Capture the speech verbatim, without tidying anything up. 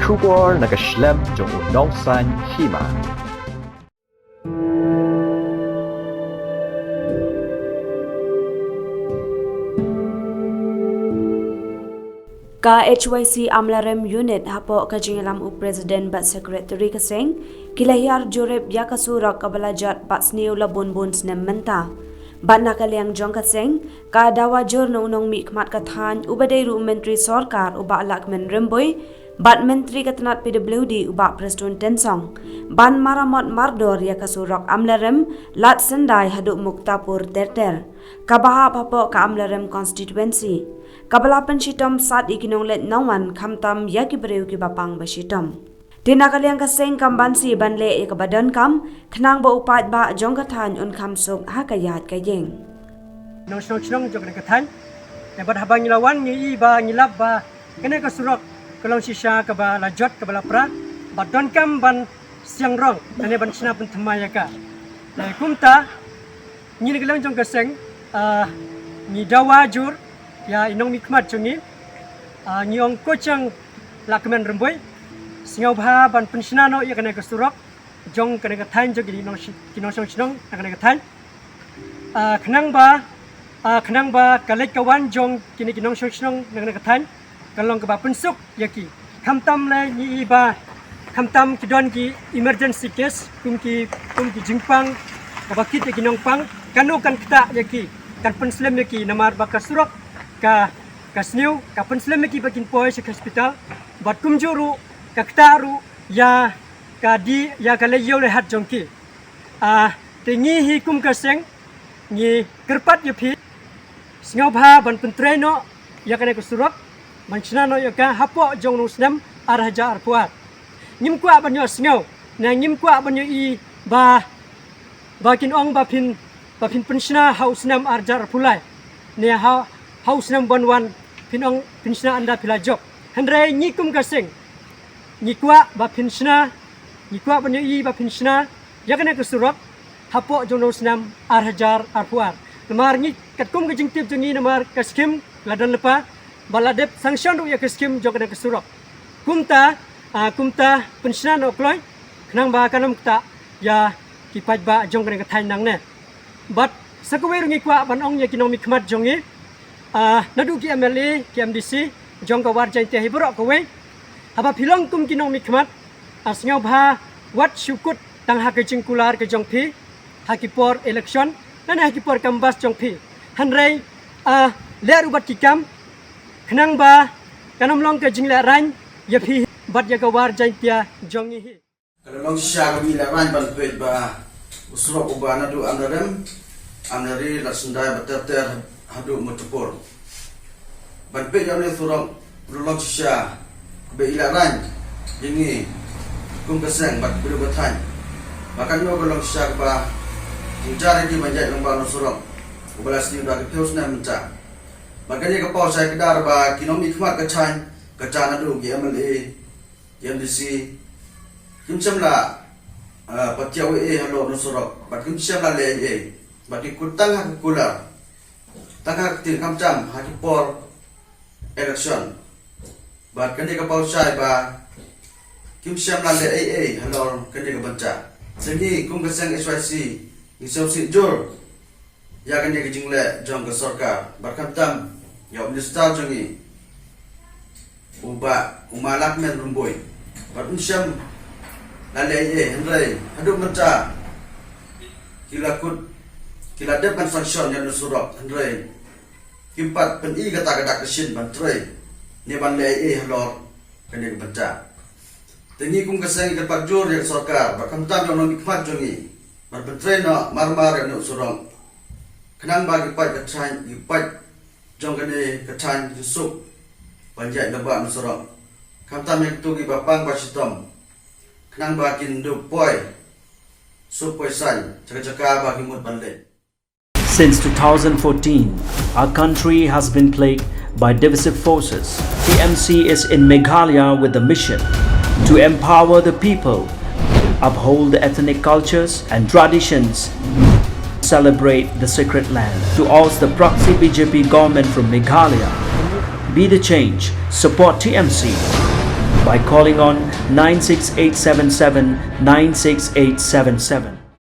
Khubor na ka shlem jong u nongsan hima. Ka H Y C Amlarem Unit hapoh ka jingïalam u President bad Secretary ka seng, ki la hiar jurip ïa ka surok kaba la jot bad sniew la bun bun snem mynta. Bad na ka liang jong ka seng, ka dawa jur na u nongmihkhmat ka thaiñ uba dei ruh u Myntri Sorkar u Bah Lahkmen Rymbui, bad Myntri ka tnat P W D u Bah Prestone Tynsong, ban maramot mardor ïa ka surok Amlarem, Ladsyndai haduh Muktapur ter ter, kaba hap hapoh ka Amlarem Constituency, kaba la pynshitom sat ïa ki nongleit nongwan khamtam ïa ki briew kiba pang ba shitom. Te na ka liang ka seng kam banse ban leh ïa kaba donkam, khnang ba u paidbah jong ka thaiñ un kham suk ha ka ïaid ka ïeng. Nongshong shnong jong kane ka thaiñ. Te bad haba ngi la wan ngi i ba ngi lap ba kane ka surok ka long shisha kaba la jot kaba la pra, bad donkam ban siang rong, lane ban shna pynthymmai ïa ka. Te kumta, ngi na ka liang jong ka seng, ah, ngi dawa jur ïa i nongmihkhmat jong ngi, ah, ngi ong ko Chiang Lahkmen Rymbui, sngewbha ban pynshna noh ïa kane ka surok jong kane ka thaiñ jong ki nongshi-, ki nongshong shnong na kane ka thaiñ. Ah, khnang ba, ah, khnang ba ka leit ka wan jong kine ki nongshong shnong na kane ka thaiñ kan long kaba pynsuk ïa ki. Khamtam lei ngi i ba khamtam ki don ki emergency case, kum ki, kum ki jingpang kaba kit ïa ki nongpang, kano kan ktah ïa ki, kan pynslem ïa ki, namar ba ka surok ka, ka sniew, ka pynslem ïa ki ba kin poi sha ka hospital, bad kumjuh ruh ka ktah ruh ïa ka die, ïa ka lei ïew lei hat jong ki. Ah, te ngi hi kum ka seng, ngi kyrpad ïa phi, sngewbha ban pyntrei noh ïa kane ka surok, ban shna noh ïa ka hapoh jong u snem ar hajar arphew ar. Ngim kwah ban ïohsngew, ne ngim kwah ban ïohi ba, ba kin ong ba phin, ba phin pynshna ha u snem ar hajar arphew lai, ne ha, ha u snem ban wan phin ong phin shna ynda phi la jop. Hynrei ngi kum ka seng, ngi kwah ba phin shna, ngi kwah ban ïohi ba phin shna ïa kane ka surok hapoh jong u snem ar hajar arphew ar. Namar ngi katkum ka jingtip jong ngi, namar ka skim la don lypa, ba la dep sanction ruh ïa ka skim jong kane ka surok. Kumta, ah, kumta pynshna noh kloi, khnang ba kan ym ktah ïa ki paidbah jong kane ka thaiñ nangne. Bad sa kawei ruh ngi kwah ban ong ïa ki nongmihkhmat jong ngi, ah, naduh ki M L A, ki M D C jong ka War Jaintia hi baroh kawei, haba phi long kum ki nongmihkhmat, ah, sngewbha wat shu kut tang ha ka jingkular ka jong phi ha ki por election, lane ha ki por canvass jong phi. Hynrei, ah, leh ruh bad ki kam, khnang ba kan ym long ka jinglehraiñ ïa phi bad ïa ka War Jaintia jong ngi hi. Ka la long shisha kaba ngi lehraiñ ban peit ba u surok uba naduh Amlarem, Amlari, Ladsyndai bad ter ter haduh Muktapur. Ban peit ïa une u surok u la long shisha kaba i lehraiñ ïa ngi kum ka seng bad ka briew ka thaiñ. Ba kan ïoh ka long shisha kaba jynjar ïa ki ban ïaid lyngba une u surok uba la sniew da ki phew snem mynta. Bad kane ka paw shai kdar ba ki nongmihkhmat ka thaiñ, kata naduh ki M L A, ki M D C, kim shym la, ah, patiaw ei ei halor une u surok, bad kim shym la leh ei ei, bad ki kut tang ha ka kular, tang ha ka ktien, khamtam ha ki por election. Bad kane ka paw shai ba kim shym la leh ei ei halor kane ka bynta. Te ngi kum ka seng H Y C ngi sngewsih jur ïa kane ka jingleh jong ka sorkar, bad khamtam ïa u minister jong ngi, u Bah, u Ma Lahkmen Rymbui, bad um shym la leh ei ei, hynrei haduh mynta ki la kut, ki la dep ban sanction ïa une u surok, hynrei kim pat pyni kata ka dak ka shin ban trei ne ban leh ei ei halor kane ka bynta. Te ngi kum ka seng ngi kyrpad jur ïa ka sorkar, bad khamtam ïa u nongmihkhmat jong ngi, ban pyntrei noh mar mar ïa une u surok, khnang ba ki paid ka thaiñ, ki paid jong kane ka thaiñ kin suk ban ïaid lyngba une u surok. Khamtam ïa kito kiba pang ba shitom, khnang ba kin dup poi suk poi saiñ sha ka jaka ba ki mut ban leit. Since two thousand fourteen, our country has been plagued by divisive forces. T M C is in Meghalaya with the mission to empower the people, uphold the ethnic cultures and traditions, celebrate the sacred land. To oust the proxy B J P government from Meghalaya, be the change, support T M C. by calling on nine six eight seven seven nine six eight seven seven.